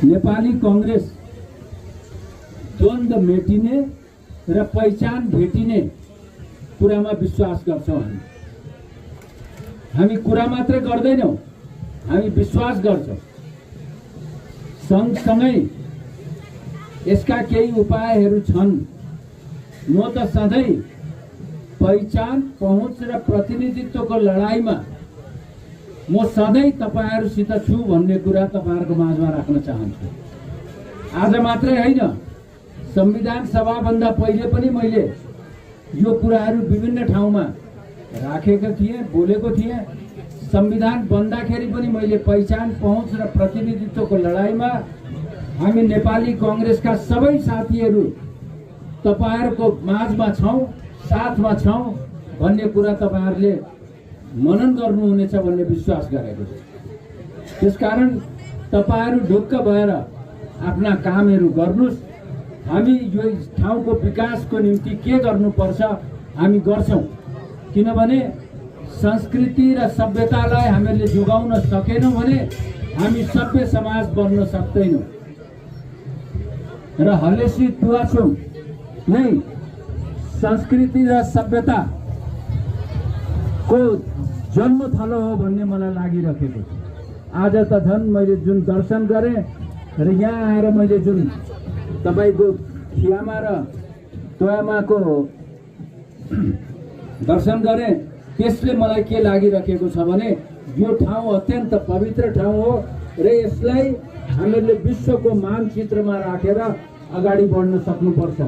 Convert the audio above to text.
नेपाली कांग्रेस द्वन्द्व मेटिने र पहिचान भेटिने कुरामा विश्वास गर्छौं। हामी कुरा मात्रै गर्दैनौं, हामी विश्वास गर्छौं। सँगसँगै यसका केही उपायहरू छन्। म त सधैँ पहिचान, पहुँच र प्रतिनिधित्वको लडाईँमा म सधैँ तपाईहरुसित छु भन्ने कुरा तपाईहरुको माझमा राख्न चाहन्छु। आज मात्रै होइन, संविधान सभा भन्दा पहिले पनि मैले यो कुराहरू विभिन्न ठाउँमा राखेको थिएँ, बोलेको थिएँ। संविधान बन्दाखेरि पनि मैले पहिचान, पहुँच र प्रतिनिधित्वको लडाईँमा हामी नेपाली कांग्रेसका सबै साथीहरू तपाईहरुको माझमा छौं, साथमा छौं भन्ने कुरा तपाईहरुले मनन गर्नुहुनेछ भन्ने विश्वास गरेको छु। त्यसकारण तपाईहरु ढुक्क भएर आफ्ना कामहरू गर्नुस्। हामी यो ठाउँको विकासको निम्ति के गर्नुपर्छ हामी गर्छौं। किनभने संस्कृति र सभ्यतालाई हामीले जोगाउन सकेनौं भने हामी सभ्य समाज बन्न सक्दैनौं। र हलेसी तुवाचुङ नै संस्कृति र सभ्यता को जन्मथलो हो भन्ने मलाई लागिरहेको छ। आज त झन् मैले जुन दर्शन गरेँ र यहाँ आएर मैले जुन तपाईको खियामा र तोयामाको दर्शन गरेँ, त्यसले मलाई के लागिरहेको छ भने यो ठाउँ अत्यन्त पवित्र ठाउँ हो र यसलाई हामीले विश्वको मानचित्रमा राखेर अगाडि बढ्न सक्नुपर्छ।